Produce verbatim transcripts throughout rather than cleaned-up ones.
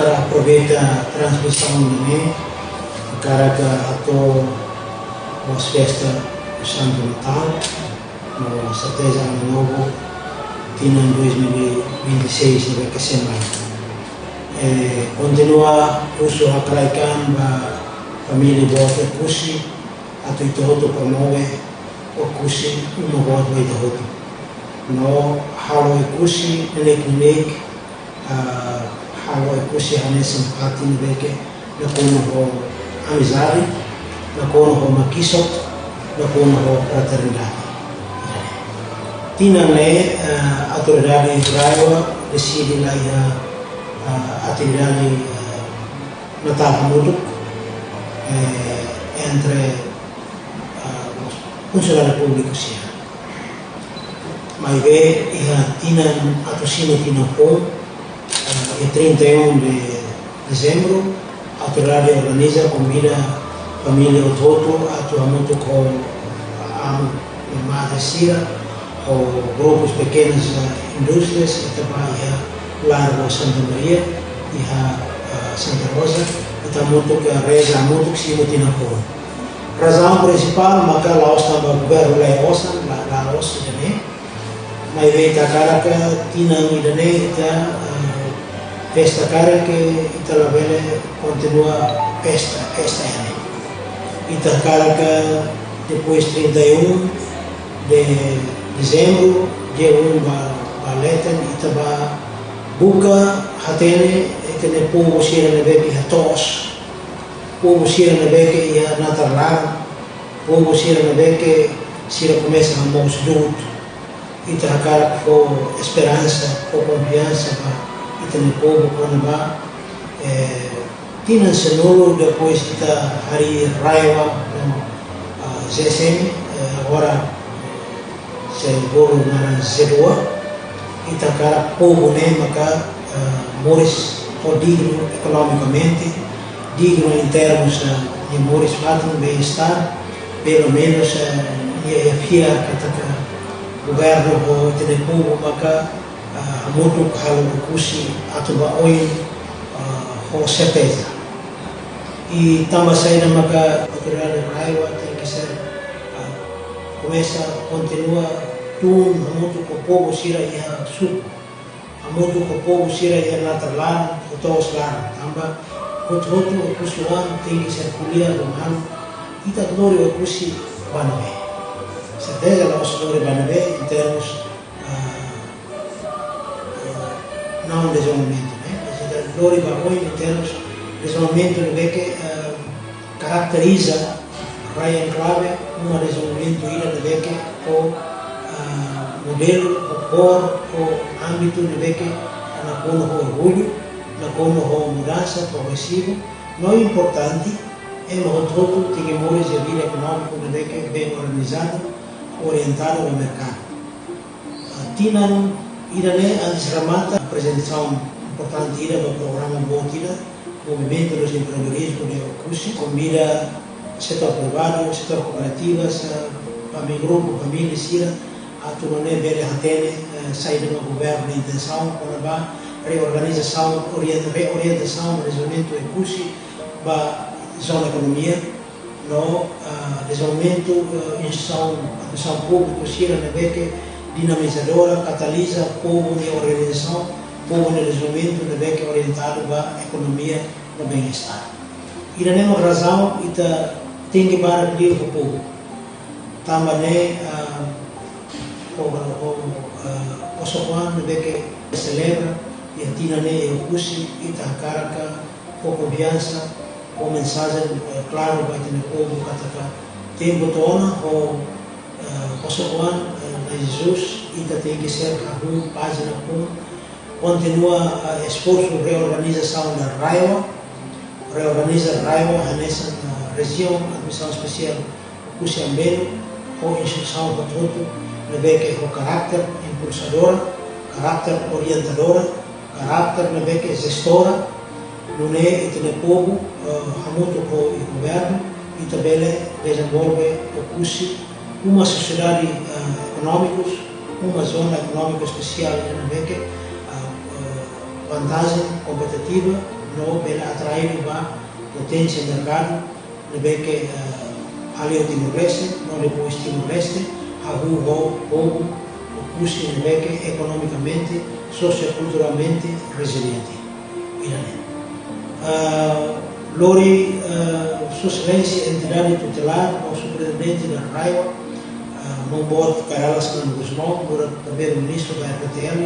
Para aproveita transmisaun ne'e, hakarak hato'o boas festas Santu Natál, no serteza Ano Novo, tinan dois mil e vinte e seis ne'ebé ke sei mai. Eh, kontinua husu hakraik an ba família boot Oekusi, atu ita hotu promove Oekusi uma boot ba ita hotu. No halo Oekusi neineik-neineik, ah, halo Oekusi hanesan fatin ne'ebé ke nakonu ho amizade, nakonu ho makisok, nakonu ho fraternidade. Tinan ne'e, ah, autoridade RAEOA deside la iha, ah, atividade, ah, Natál hamutuk, eh, entre, ah, funsionáriu públiku sira. Maibé iha tinan atu simu tinan foun, eh, iha trinta e um de dezembro, autoridade organiza, konvida família hotu-hotu atu hamutuk ho amu no madre sira, ho grupus pekenas, eh, indústrias, ita bá iha Largu Santa Maria, iha, eh, Santa Rosa, ita hamutuk, eh, reza hamutuk simu tinan foun. Razaun prinsipál maka la'ós tanba governu la iha osan, la, la'ós ida-ne'e. Maibé ita hakarak tinan ida-ne'e ita, eh, festa karik ita labele kontinua festa, festa ne'e. Ita hakarak depois trinta e um de dezembro, dia um ba, ba leten, ita bá buka hatene ita-nia povu sira ne'ebé ke iha to'os, povu sira ne'ebé ke iha natar laran, povu sira ne'ebé ke sira komesa hamoos du'ut. Ita hakarak fó esperansa, fó konfiansa ba ita-nia povu kona-ba, eh, tinan sanulu depois ita harii RAEOA no, ah, Z S M, eh, agora sei bolu naran Z dua, ita hakarak povu ne'e maka, eh, moris ho dignu ekonomikamente, dignu em termos, eh, de moris fatin, bem-estar, pelumenus, eh, iha, iha fiar katak governu ho ita-nia povu maka, eh, hamutuk halo Oekusi atu ba oin, eh, ho serteza. I tanba saida maka autoridade RAEOA tenke ser, ah, komesa kontinua tun hamutuk ho povu sira iha suku, hamutuk ho povu sira iha natar laran, ho to'os laran, tanba hotu-hotu Oekusi-oan tenke ser ko'alia ho manu, ita lori Oekusi ba ne'ebé. Serteza la'ós lori ba ne'ebé em termos, ah, eh, não dezenvolvimentu, ne'e? Ita lori ba oin em termos dezenvolvimentu ne'ebé ke, eh, karakteriza rai enklave, uma dezenvolvimentu ida ne'ebé ke ho, eh, modelu, ho kór, ho ámbitu ne'ebé ke nakonu ho orgullu, nakonu ho mudansa progresivu, no importante, ema hotu-hotu tenke moris iha vida ekonómiku ne'ebé ke bem organizadu, orientadu ba merkadu. Ah, tinan ida-ne'e antes remata, aprezentasaun importante ida ba programa boot ida, Movimento dos Empreendedorismo de Oekusi, konvida setór privadu, setór kooperativas, ah, família, grupu família sira, atu nune'e bele hatene, eh, saida mak governu nia intensaun kona-ba reorganizasaun, orien-, reorientasaun dezenvolvimentu Oekusi ba zona ekonomia, no, ah, dezenvolvimentu, eh, instituisaun, atuasaun públiku sira ne'ebé ke dinamizadora, kataliza povu nia organizasaun, povu nia dezenvolvimentu ne'ebé ke orientadu ba ekonomia no bem-estar. Ida-ne'e mak razaun ita tenke barak liu ho povu. Tanba ne'e, ah, ho, ho, ah, Oekusi-oan ne'ebé ke selebra iha tinan ne'e Oekusi, ita hakarak fó konfiansa, fó mensajen, eh, klaru ba ita-nia povu katak tempu to'o ona ho, eh, Oekusi-oan, eh, Na'i Jesus, ita tenke ser hahú pájina foun, kontinua, eh, esforsu reorganizasaun da RAEOA, reorganiza RAEOA hanesan, eh, Rejiaun Administrasaun Espesiál Oekusi Ambenu, ho instituisaun hotu-hotu ne'ebé ke ho karakter impulsadora, karakter orientadora, karakter ne'ebé ke jestora, nune'e ita-nia povu, eh, hamutuk ho governu, ita bele dezenvolve Oekusi, uma sosiedade, eh, ekonómikus, uma zona ekonómika espesiál ne'ebé ke, eh, eh, vantajen kompetitiva, no bele atraiu ba potensiál merkadu ne'ebé ke, eh, alin Timor-Leste, no depois Timor-Leste, hahú ho povu Oekusi ne'ebé ke ekonomikamente, sosiokulturalmente reziliente. Ida-ne'e. Ah, lori, ah, Sua Exelénsia Entidade Tutelar, no Superintendente da RAEOA, ah, Maun Boot Kay Rala Xanana Gusmão, nu'udar Primeiru-Ministru da R D T L,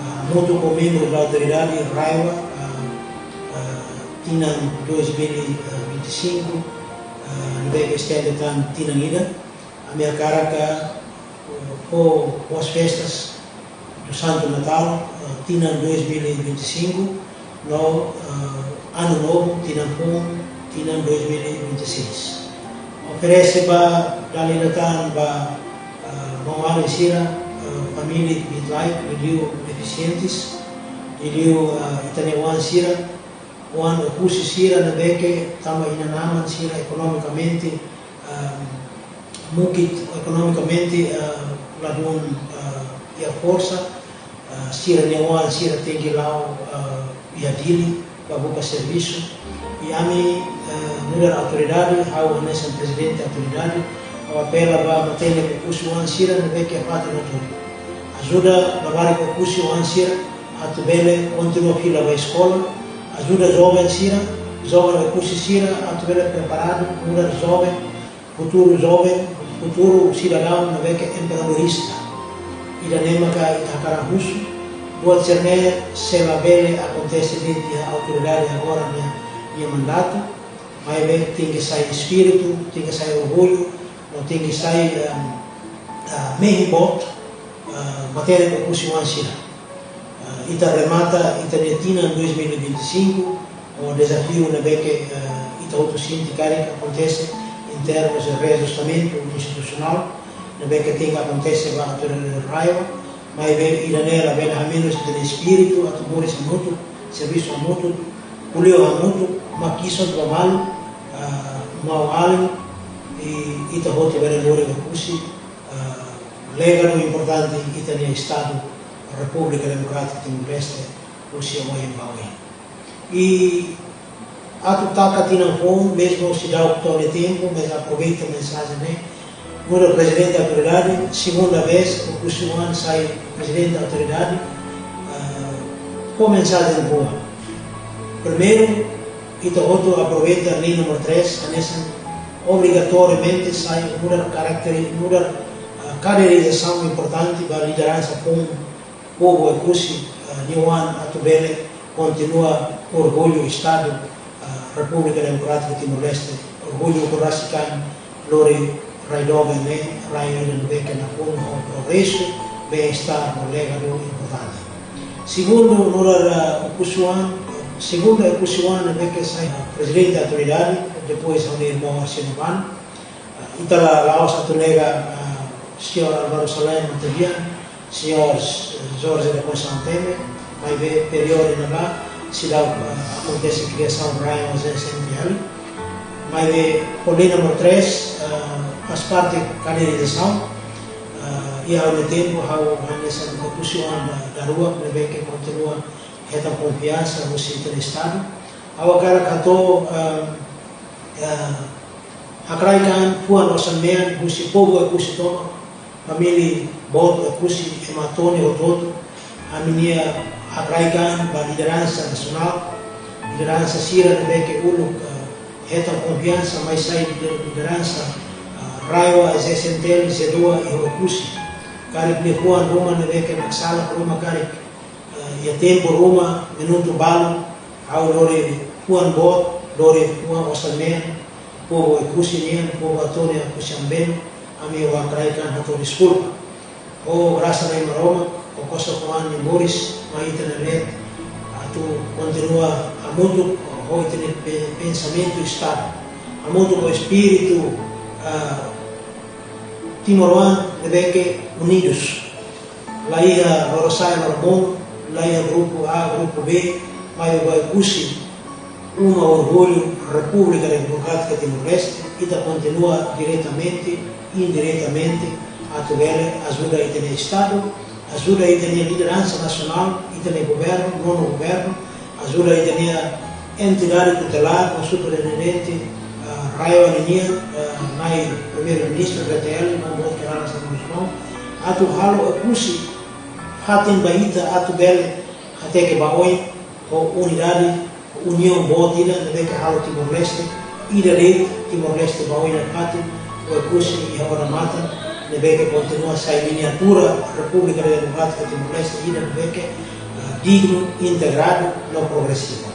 ah, hamutuk ho membru da autoridade RAEOA, ah, ah, tinan dois mil e vinte e cinco, ah, ne'ebé ke estende tan tinan ida, ami hakarak, ah, fó boas festas do Santo Natal, ah, tinan dois mil e vinte e cinco, no, ah, Ano Novo, tinan foun, tinan dois mil e vinte e seis. Oferese ba dala ida tan ba, ah, maun-alin sira, ah, família Midlife, liuliu defisientes, liuliu, ah, ita-nia oan sira, oan Oekusi sira ne'ebé ke tanba inan-aman sira ekonomikamente, ah, mukit ekonomikamente, ah, ladún, ah, iha forsa, ah, sira-nia oan sira tenke la'o, ah, iha Dili ba buka servisu. I ami, ah, nu'udar autoridade, ha'u hanesan prezidente autoridade, ha'u apela ba matenek Oekusi oan sira ne'ebé ke iha fatin hotu. Ajuda labarik Oekusi oan sira atu bele kontinua fila ba eskola, ajuda joven sira, joven Oekusi sira atu bele preparadu, nu'udar joven, futuru joven, futuru sidadaun ne'ebé ke empreendedorista. Ida-ne'e maka ita hakarak husu, buat sira-ne'e sei la bele akontese de'it iha autoridade agora nia, nia mandatu, maibé tenke sai espíritu, tenke sai orgullu, no tenke sai, em, ah, mehi boot, ah, matenek Oekusi oan sira. Ah, ita remata ita-nia tinan dois mil e vinte e cinco, ho dezafiu ne'ebé ke, ah, ita hotu sente karik akontese em termos de reajustamentu institusionál, ne'ebé ke tenke akontese ba autoridade RAEOA, maibé ida-ne'e labele hamenus ita-nia espíritu atu moris hamutuk, servisu hamutuk, ko'alia hamutuk, maksoda ba malu, ah, maun-alin, i ita hotu bele lori Oekusi, ah, legadu importante ita-nia Estadu Repúblika Demokrátika Timor-Leste, husi ohin ba oin. I atu taka tinan foun, mezmu seidauk to'o iha tempu, mas aproveita mensajen ne'e. Nu'udar prezidente autoridade, segunda vez, Oekusi oan sai prezidente autoridade, ah, ho mensajen rua. Primeiru, ita hotu aproveita lei númeru três, hanesan obrigatoriamente sai nu'udar karakter, nu'udar, ah, kaderizasaun importante ba lideransa foun povu Oekusi, ah, nia oan atu bele kontinua orgullu Estadu, ah, Repúblika Demokrátika Timor-Leste, orgullu ukun rasik an lori rai doben ne'e, rai ida ne'ebé ke nakonu ho progresu, bem-estar no legadu importante. Segundu, nu'udar, ah, Oekusi oan, segundu Oekusi oan ne'ebé ke sai prezidente autoridade, depois ha'u-nia irmaun Arsénio Bano, ita la, la'ós atu nega, ah, señór Álvaro Salem Matebian, señór Jorge da Conceição Temer, maibé períodu ne'ebá seidauk, ah, akontese kriasaun RAEOA ZEESM T L. Maibé ho lei númeru três, ah, faz parte kaderizasaun, ah, i ao mesmo tempo ha'u hanesan Oekusi oan da, daruak ne'ebé ke kontinua hetan konfiansa husi ita-nia Estadu. Ha'u hakarak hato'o, ah, ah, hakraik an fuan osan-mean husi povu Oekusi tomak, família boot Oekusi, ema Tony hotu-hotu, ami-nia hakraik an ba lideransa nasionál, lideransa sira ne'ebé ke uluk, ah, hetan konfiansa mai sai lider-, lideransa, ah, RAEOA, ZEESM T L, ZEEDOA iha Oekusi. Karik liafuan ruma ne'ebé ke mak sala ruma karik, eh, iha tempu ruma, minutu balu, ha'u lori fuan boot, lori fuan osan-mean, povu Oekusi nian, povu Atoni Oekusi Ambeno, ami hakraik an hato'o deskulpa. Ho grasa Nai Maromak, ho kosok-oan nia moris mai ita-nia leet, atu kontinua hamutuk ho ita-nia pe-, pensamentu Estadu, hamutuk ho espíritu, ah, timoroan ne'ebé ke unidus. La iha lorosa'e loromonu, la iha grupu A, grupu B, maibé ba Oekusi, uma orgullu Repúblika Demokrátika Timor-Leste, ita kontinua diretamente, indiretamente, atu bele ajuda ita-nia Estadu, ajuda ita-nia lideransa nasionál, ita-nia governu, nonu governu, ajuda ita-nia entidade tutelar no superintendente, ah, RAEOA ninian, ah, Na'i Primeiru-Ministru R D T L, maun boot Kay Rala Xanana Gusmão, atu halo Oekusi fatin ba ita atu bele hateke ba oin ho unidade, uniaun boot ida ne'ebé ke halo Timor-Leste ida de'it, Timor-Leste ba oin nafatin, Oekusi iha odamatan ne'ebé ke kontinua sai miniatura Repúblika Demokrátika Timor-Leste ida ne'ebé ke, ah, dignu, integradu no progresivu.